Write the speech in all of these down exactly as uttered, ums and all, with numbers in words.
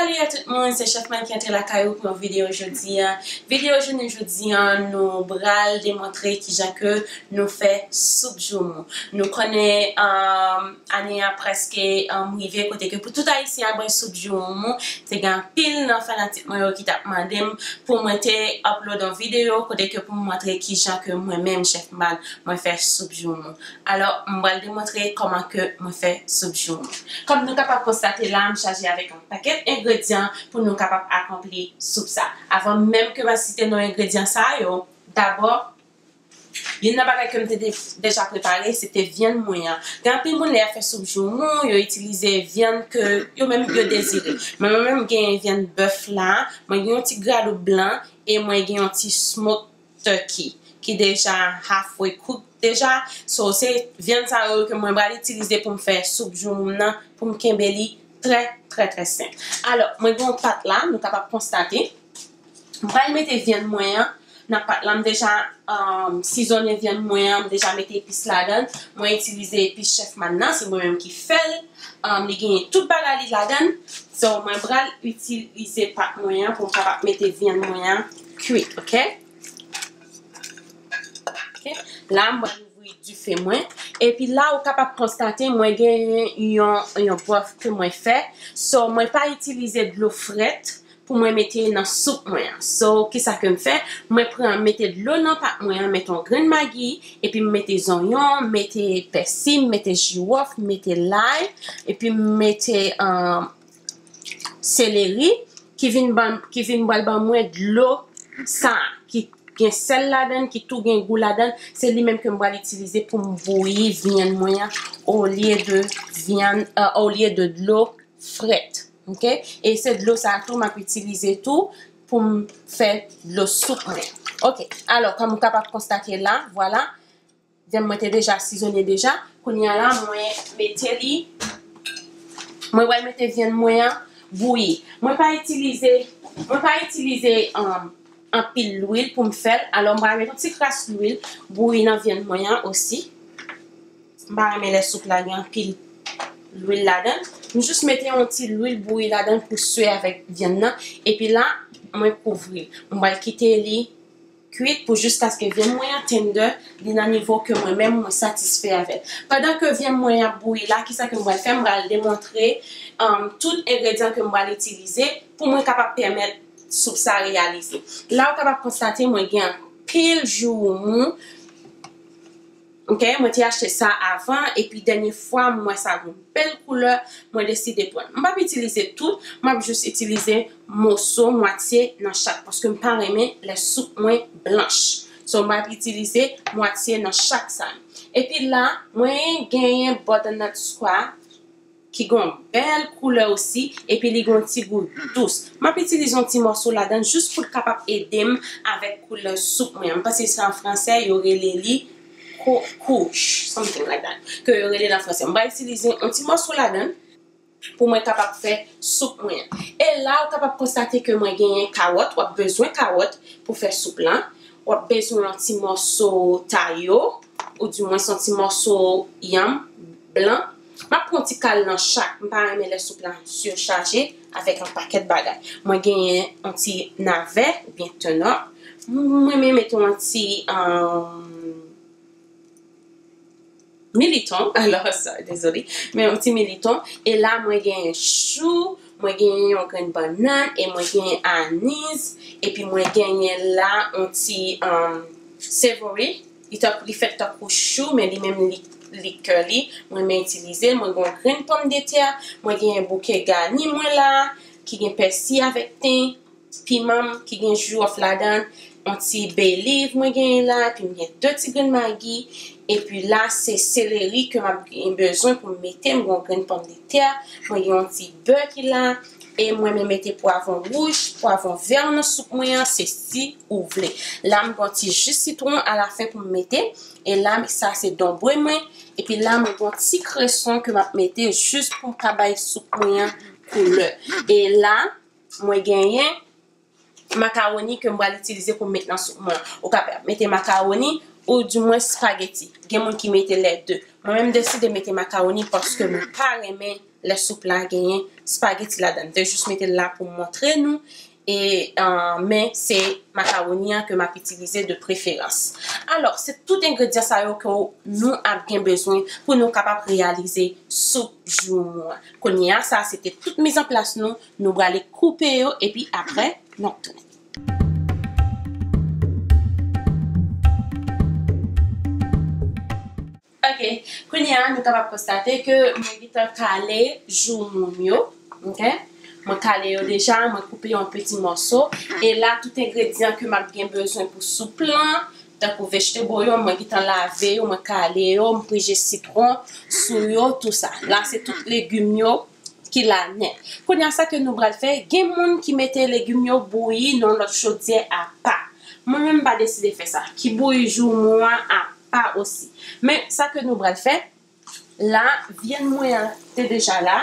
Salut à tout moun, se Chef Mike ki antre lakay ou pou yon videyo jodi a. Videyo jounen jodi a, nou pral demontre kijan ke nou fè soup joumou. Nou konnen, um, ane a prèske, um, rive kote ke pou tout Ayisyen ap bwè soup joumou. Te gen anpil nan fanatik mwen yo ki t ap mande m pou mwen te upload yon videyo kote ke pou m montre kijan ke mwen menm, Chef Mike, mwen fè soup joumou. Alò, m pral demontre kòman ke mwen fè soup joumou. Kòm nou kapab konstate la, m chaje avèk yon pakèt engredyan pou nou kapab akonpli soup sa. Avan menm ke m a site non engredyan sa yo, dabò, youn nan bagay ke m te de-, deja prepare, se te vyann mwen an. Gen anpil moun lè y ap fè soup joumou, yo itilize vyann ke yo menm yo dezire. Men mwen menm, m gen vyann bèf la, mwen gen yon ti gradoup blan, e mwen gen yon ti smoke turkey ki deja halfway cook deja. So, se vyann sa yo ke mwen pral itilize pou m fè soup joumou m nan, pou m kenbe li trè, trè, trè senp. Alò, mwen gen yon pat la, nou kapab konstate. M pral mete vyann mwen an nan pat la. M deja, um, sizonnen vyann mwen an, m deja mete epis ladan l. Mwen itilize epis Chef Mike nan, se mwen menm ki fè l. Um, li genyen tout bagay li ladan l. So, mwen pral itilize pat mwen an pou m kapab mete vyann mwen an kwit, oke? Oke? La, m pral ouvri dife mwen. Epi la, ou kapab konstate, mwen genyen yon, yon bwòf ke mwen fè. So, mwen pa itilize dlo frèt pou mwen mete nan soup mwen an. So, kisa ke m fè? Mwen pran, mete dlo nan pat mwen an, mete yon grenn magi, epi m mete zonyon, m mete pèsi, m mete jiwòf, m mete lay, epi m mete, um, seleri, ki vin ban, ki vin pral ban mwen dlo sa, ki gen sèl ladan l, ki tou gen gou ladan l. Se li menm ke m pral itilize pou m bouyi vyann mwen an, olye de vyann, euh, olye de dlo frèt. Oke? E se dlo sa tou m ap itilize tou pou m fè dlo soup mwen. Oke. Alò, kòm ou kapab konstate la, vwala, vyann mwen te deja sizonnen deja. Kounye a la, mwen mete li, mwen pral mete vyann mwen an bouyi. Mwen pa itilize, mwen pa itilize, um, anpil lwil pou m fè l. Alò, m pral mete yon ti kras lwil bouyi nan vyann mwen an osi. M pa renmen lè soup la gen anpil lwil ladan l. M jis mete yon ti lwil bouyi ladan l pou swe avèk vyann nan. Epi la, mwen kouvri l. M pral kite li kwit pou jiskaske vyann mwen an tender, li nan nivo ke mwen menm mwen satisfè avè l. Pandan ke vyann mwen ap bouyi la, kisa ke m pral fè? M pral demontre, um, tout engredyan ke m pral itilize pou mwen kapab pèmèt soup sa reyalize. La, ou kapab konstate mwen gen anpil joumou. Oke, mwen te achte sa avan, epi dènye fwa m wè sa gon bèl koulè, mwen deside pran. M p ap itilize tout, m ap jis itilize moso, mwatye nan chak, paske m pa renmen lè soup mwen blanch. So, m ap itilize mwatye nan chak sa. Epi la, mwen genyen butternut squash, ki gen yon bèl koulè osi, epi li gen yon ti gou dous. M ap itilize yon ti mòso ladan l jis pou l kapab ede m avèk koulè soup mwen an. M panse se an fransè, yo rele li ko-, couche, something like that, ke yo rele l an fransè. M va itilize yon ti mòso ladan l pou mwen kapab fè soup mwen an. E la, ou kapab konstate ke mwen genyen kawòt, w ap bezwen kawòt pou fè soup lan. W ap bezwen yon ti mòso tayo, oudimwens yon ti mòso yanm blan. M ap pran yon ti kal nan chak. M pa renmen lè soup la sichaje avèk yon pakèt bagay. Mwen genyen yon ti navè oubyen turnip. M renmen mete yon ti, um, militon, alò, sorry, dezole, men yon ti militon. E la, mwen genyen chou, mwen genyen yon grenn bannann, e mwen genyen anis, epi mwen genyen la yon ti, um, savory. Li tank-, li fèt tankou chou, men li menm li, li kè li, mwen renmen itilize l. Mwen gen yon grenn pòmdetè, mwen genyen bouke gani mwen la, ki gen pèsi avèk ten, piman m ki gen jiwòf ladan l, yon ti bay leaf mwen genyen la, epi m gen de ti grenn magi, epi la se seleri ke m ap gen bezwen pou m mete, m gen yon grenn pòmdetè, mwen gen yon ti bè ki la, e mwen menm mete pwavwon wouj, pwavwon vè nan soup mwen an, se si ou vle. La m gen yon ti ji sitwon alafen pou m mete, e la sa se donbre mwen, epi la mwen gen yon ti kreson ke m ap mete jis pou m ka bay soup mwen an koulè. E la, mwen genyen makawoni ke m pral itilize pou m met nan soup mwen. Ou ka mete makawoni, ou dimwen spageti. Gen moun ki mete lè de. Mwen menm deside mete makawoni paske mwen pa renmen lè soup la genyen spageti ladan. M te jis mete l la pou m montre nou. E, euh, men se makawoni an ke m ap itilize de preferans. Alò, se tout engredyan sa yo ke nou ap gen bezwen pou nou kapab reyalize soup joumou an. Kounye a, sa se te tout mizanplas nou. Nou prale koupe yo, epi apre, n ap tounen. Ok, kounye a, nou kapab konstate ke mwen gentan kale joumou m yo. Ok, mwen kale yo deja, mwen koupe yo an piti mòso. E la, tout engredyan ke m ap gen bezwen pou soup lan, tankou vejetable yo, mwen gentan lave yo, mwen kale yo, mwen prije sitwon sou yo, tou sa. La, se tout legim yo ki la nèt. Kounye a, sa ke nou pral fè, gen moun ki mete legim yo bouyi nan lòt chodyè apa. Mwen menm, m pa deside fè sa. Ki bouyi joumou an apa osi. Men, sa ke nou pral fè, la, vyann mwen an te deja la.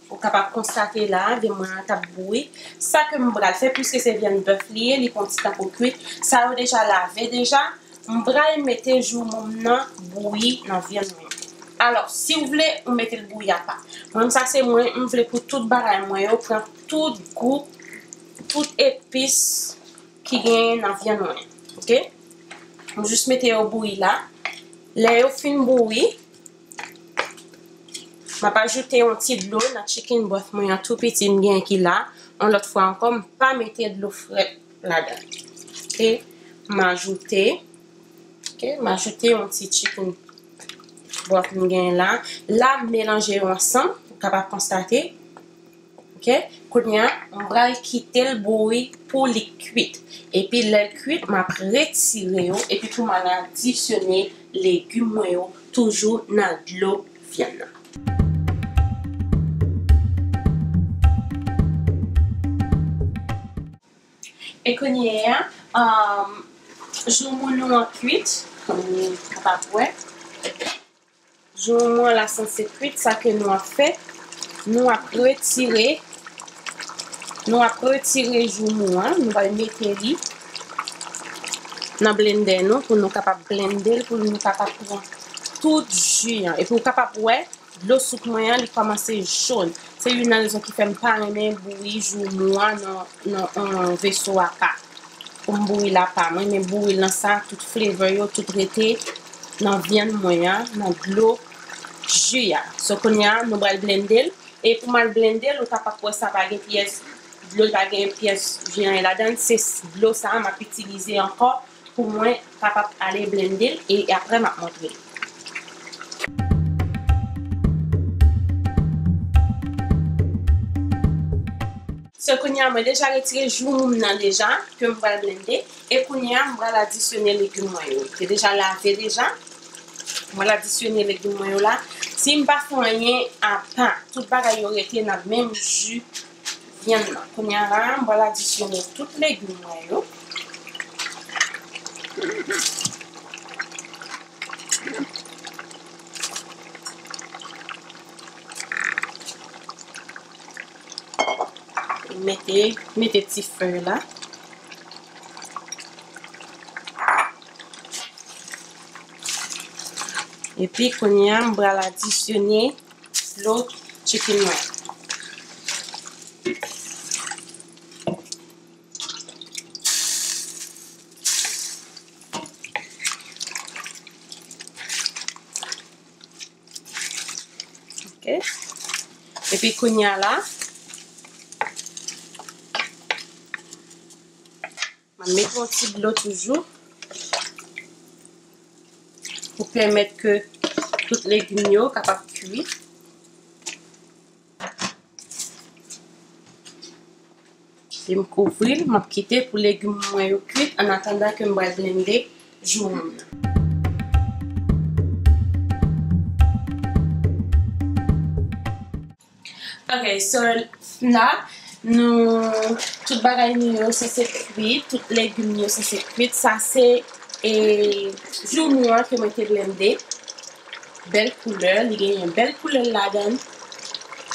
Ou kapab konstate la, vyann mwen an t ap bouyi. Sa ke m pral fè, piske se vyann bèf li ye, li pran ti tan pou kwit. Sa yo deja lave deja. M pral mete joumou m nan bouyi nan vyann mwen. Alò, si w vle, ou mete l bouyi apa. Mwen, sa se mwen, m vle pou tout bagay mwen yo pran tout gou, tout epis ki genyen nan vyann mwen. Ok? M jis mete yo bouyi la. Lè yo fin bouyi, m ap ajoute yon ti dlo nan chicken broth mwen an tou piti m gen ki la. Yon lòt fwa ankò, m pa mete dlo frèt ladan. Ok, m ajoute, ok, m ajoute yon ti chicken broth m gen la. La, m melanje yo ansanm, ou kapab konstate. Ok, kounye a, m pral kite l bouyi pou li kwit. Epi lè l kwit, m ap retire yo. Epi pou m al adisyone legim mwen yo toujou nan dlo vyann nan. E kounye a, um, joumou nou an kwit, kòm nou kapab wè. Joumou an la sanse kwit, sa ke nou ap fè, nou ap retire, nou ap retire joumou an, nou va mete li nan blendè nou pou nou kapab blende l, pou nou kapab pran tout ji an. Epi ou kapab wè, dlo soup mwen an, li kòmanse jòn. Se youn nan rezon ki fè m pa renmen bouyi joumou an nan, nan yon veso apa. Pou m bouyi l apa. Mwen renmen bouyi l nan sa, tout flavor yo, tout rete nan vyann mwen an, nan dlo ji a. So, kounye a, nou pral blende l. E pou m al blende l, ou kapab wè sa pa gen pyès dlo, pa gen pyès ji an ladan l. Se s-, dlo sa a m ap itilize ankò pou mwen kapab ale blende l e apre m ap montre l. So, kounye a, mwen deja retire joumou m nan deja, ke m pral blende. E kounye a, m pral adisyone legim mwen yo. Te deja lave deja. M pral adisyone legim mwen yo la. Si m pa fè anyen apa, tout bagay yo rete nan menm ji vyann nan. Kounye a la, m pral adisyone tout legim mwen yo. Mete, mete ti fè la. Epi kounye a, m pral adisyone dlo chicken mwen. Ok. Epi kounye a la, m ap mete yon ti dlo toujou pou pèmèt ke tout legim yo kapab kwi. Epi m kouvri l, m ap kite pou legim mwen yo kwit annatandan ke m pral blende joumou m nan. Ok, so la, nou, tout bagay nou yo sanse kwit, tout legim yo sanse kwit. Sa se, e, joumou an ke mwen te blende. Bèl koulè, li genyen bèl koulè ladan l.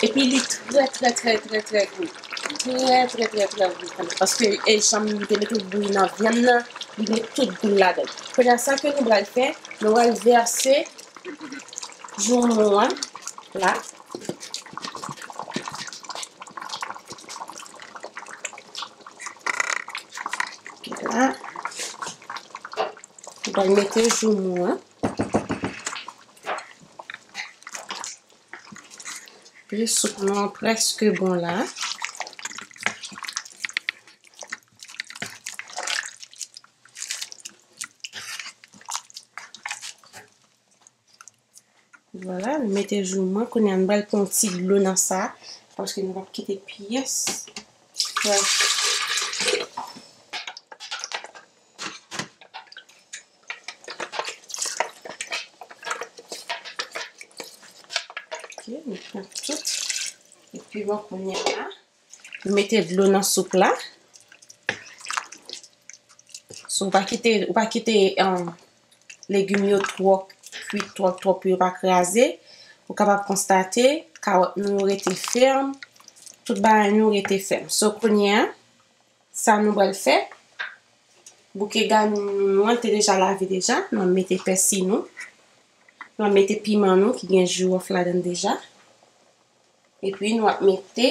Epi li trè, trè, trè, trè, trè gou. Trè, trè, trè, trè vit. Paske, e, jan m te mete l bouyi nan vyann nan, li met tout gou l ladan l. Kounye a, sa ke nou pral fè, nou pral vèse joumou an la. Vwala. Nou pral mete joumou an. Epi soup nou an prèske bon la. Vwala, nou mete joumou an. Kounye a, nou pral pran yon ti dlo nan sa, paske nou p ap kite pyès. Vwala. Ok, nou pran tout. Epi bon, kounye a, nou mete dlo nan soup la. So, ou pa kite, ou pa kite, um, legim yo twò kwit, twò, twò pou yo pa kraze. Ou kapab konstate, kawòt nou yo rete fèm, tout bagay nou rete fèm. So, kounye a, sa nou pral fè, bouke ganou nou an te deja lave deja, nou mete pèsi nou, nou mete piman nou ki gen jiwòf ladan l deja. Epi nou ap mete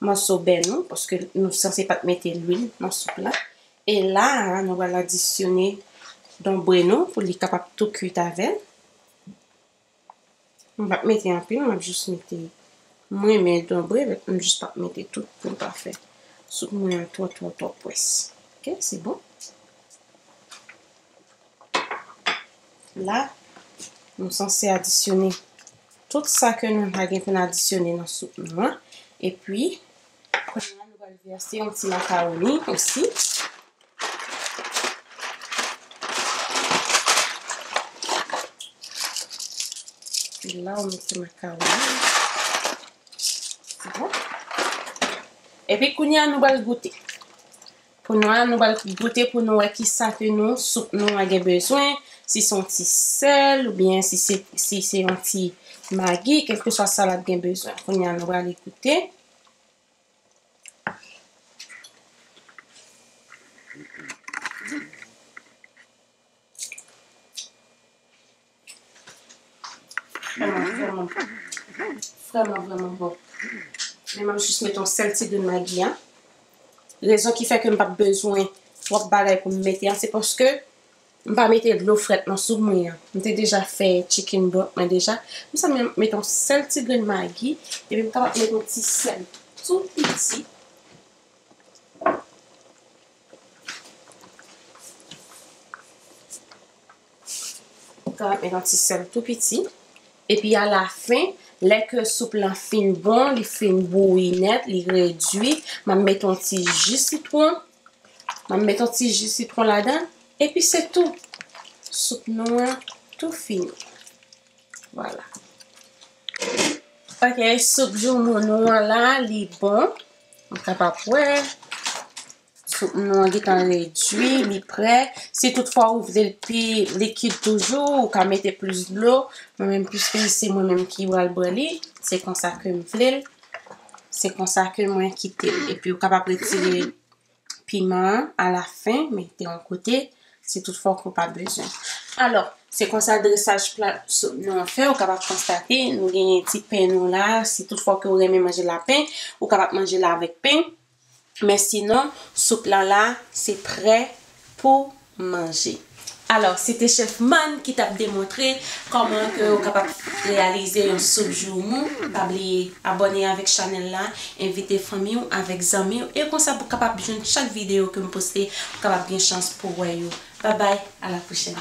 mòso bè nou, paske nou sanse pa t mete lwil nan soup la. E la a, nou pral adisyone donbre nou pou li kapab tou kwit avè l. M p ap mete anpil, m ap jis mete, m renmen donbre, men m jis p ap mete tout pou l pa fè soup mwen an twò, twò, twò pwès. Ok, se bon. La, nou sanse adisyone tout sa ke nou ta gen pou n adisyone nan soup nou an. Epi, kounye a, nou pral vèse yon ti makawoni osi. Epi la, ou mete makawoni. Se bon. Epi, kounye a, nou pral goute. Pou nou, nou pral goute pou nou wè kisa ke nou, soup nou an gen bezwen, si se yon ti sèl, oubyen si se, si se yon ti magi, kèlkeswa sa l ap gen bezwen. Kounye a, nou pral goute. Vrèman, vrèman bon. Vrèman, vrèman bon. Men m ap jis mete yon sèl ti grenn magi, an. Rezon ki fè ke m p ap bezwen twòp bagay pou m mete, an, se paske m pa mete dlo frèt nan soup mwen an. M te deja fè chicken broth mwen deja. M sanble mete yon sèl ti grenn magi, epi m kapab mete yon ti sèl tou piti. Ou kapab mete yon ti sèl tou piti. Epi alafen, lè ke soup lan fin bon, li fin bouyi nèt, li redui, m ap mete yon ti ji sitwon. M ap mete yon ti ji sitwon ladan. Epi se tou. Soup nou an tou fini. Vwala. Ok, soup joumou nou an la, li bon. Ou kapab wè. Soup nou an gentan redui, li prè. Si toutfwa ou vle l pi likid toujou, ou ka mete plis dlo. Mwen menm, piske se mwen menm ki pral bwè li, se konsa ke m vle l. Se konsa ke mwen kite l. Epi ou kapab retire piman an alafen, mete yon kote, si toutfwa ke w pa bezwen. Alò, se konsa dresaj pla soup nou an fè. Ou kapab konstate, nou genyen ti pen nou la. Si toutfwa ke w renmen manje lapen, ou kapab manje l avèk pen. Men sinon, soup lan la, se prè pou manje. Alò, se te chèf Man ki t ap demontre kòman ke w kapab reyalize yon soup joumou. Pa bliye abòne avèk chanèl la, envite fanmi w avèk zanmi w, e konsa pou w kapab jwenn chak videyo ke m poste, ou kapab gen chans pou w wè yo. Babay, a la pwochèn.